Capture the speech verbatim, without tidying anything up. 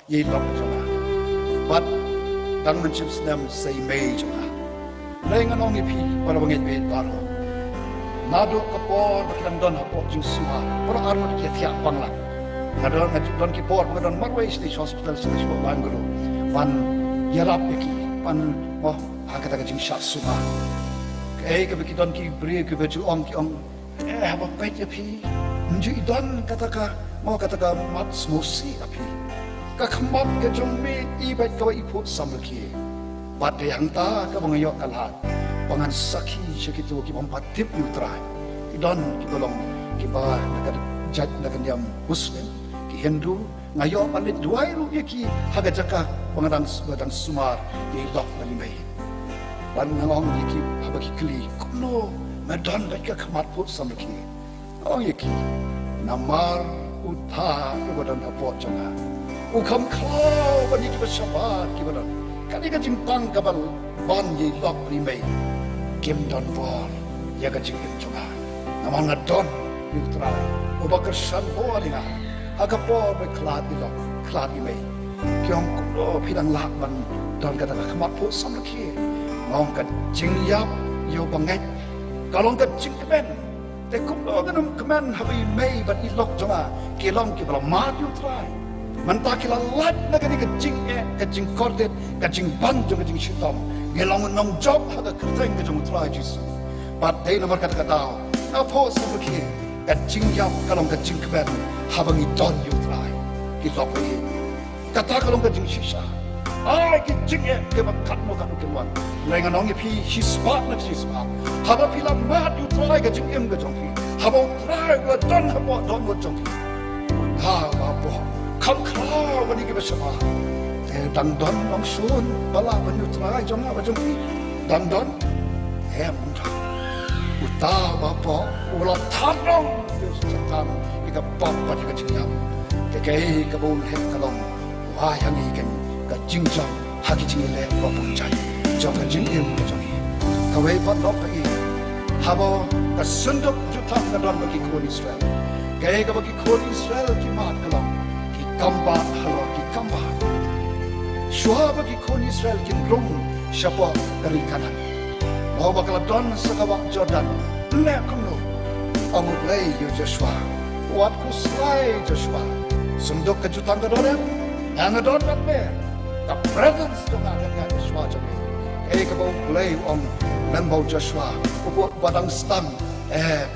ïa i lok jong nga. Bad dang mynshim snem sa i mei jong nga. Hynrei ngan ong ïa phi para bangeit bad baroh, naduh ka por ba ki dang don hapoh jingsumar, baroh arngut ki thiah pang lang. Nga don, nga don ki por ba nga don marwei sha hospital sha Bangalore ban ïarap ïa ki, ban, oh, ha kata ka jingshah sumar. Kaei kaba ki don ki briew kiba ju ong, ki ong, eh, haba peit ïa phi, ym ju i don kata ka, mo, kata ka mat sngewsih ïa phi. Ka khmat ka jong me i beit kawei i phuh samrkhie. Bad dei hangta kaba nga ïoh ka lad ba ngan sakhi sha kito ki bym pat tip ïa u Trai. Ki don kiba long kiba na ka jait, na ka niam Muslim, ki Hindu, nga ïoh ban leit duwai ruh ïa ki ha ka jaka ba nga dang, ba dang sumar ïa i lok bad i mei. Bad nga ong ïa ki haba ki kylli, kumno me don beit ka khmat phuh samrkhie? Nga ong ïa ki, namar uta uba don hapoh jong nga u kham khlaw ban ïa kiba shabar kiba don. Kane ka jingpang kaba ban ïa i lok bad i mei, kim don bor ïa ka jingim jong nga. Namar nga don ïa u Trai uba kyrshan bor ïa nga ha ka por ba khlad i lok khlad i mei. Ki ong, kumno phi dang lah ban don kata ka khmat phuh samrkhie? Nga ong, ka jingïap ïa u bangeit ka long ka jingkmen. Te kumno ngan ym kmen haba i mei bad i lok jong nga ki long kiba la mad ïa u Trai? Mynta ki la lait na kane ka jingeh, ka jingkordit, ka jingban jong ka jingshitom. Ngi long nongjop ha ka kyrteng ka jong u Trai Jisu. Bad dei namar kata ka daw nga phuh samrkhie. Ka jingïap ka long ka jingkmen haba ngi don ïa u Trai. Ki lok bad i mei, kata ka long ka jingshisha. Ai ki jingeh kiba katno katno kin wan. Hynrei ngan ong ïa phi, shispah na shispah, haba phi la mad ïa u Trai ka jingim ka jong phi, haba u Trai u la don hapoh dohnud jong phi, uta uba hapoh kham khlaw ban ïa kiba shabar. Te dang don nongshun ba lah ban ïa u Trai jong nga bad jong phi? Dang don? Em, ym don. Uta uba hapoh u la thad noh ïa u Soitan ïa ka pop bad ïa ka jingïap. Te kaei kaba un heh ka long, u ai ha ngi ka jingjop ha ki jingïaleh ba bun jait jong ka jingim ka jong ngi. Kawei pat lok ba i, haba ka synduk jutang ka don bad ki khun Israel, kaei kaba ki khun Israel ki mad ka long, ki kambah halor ki kambah. Shuwa ba ki khun Israel kin rung shapoh ka ri Kanaan, haba ka la don sa ka wah Jordan, leh kumno? Ong U Blei ïa u Joshua, wat khuslai Joshua. Synduk ka jutang ka don em? Nga don bad me. Ka presence jong nga ka don ha Joshua jong me. Kaei kaba U Blei u ong lem bad u Joshua, u ba dang sdang, eh,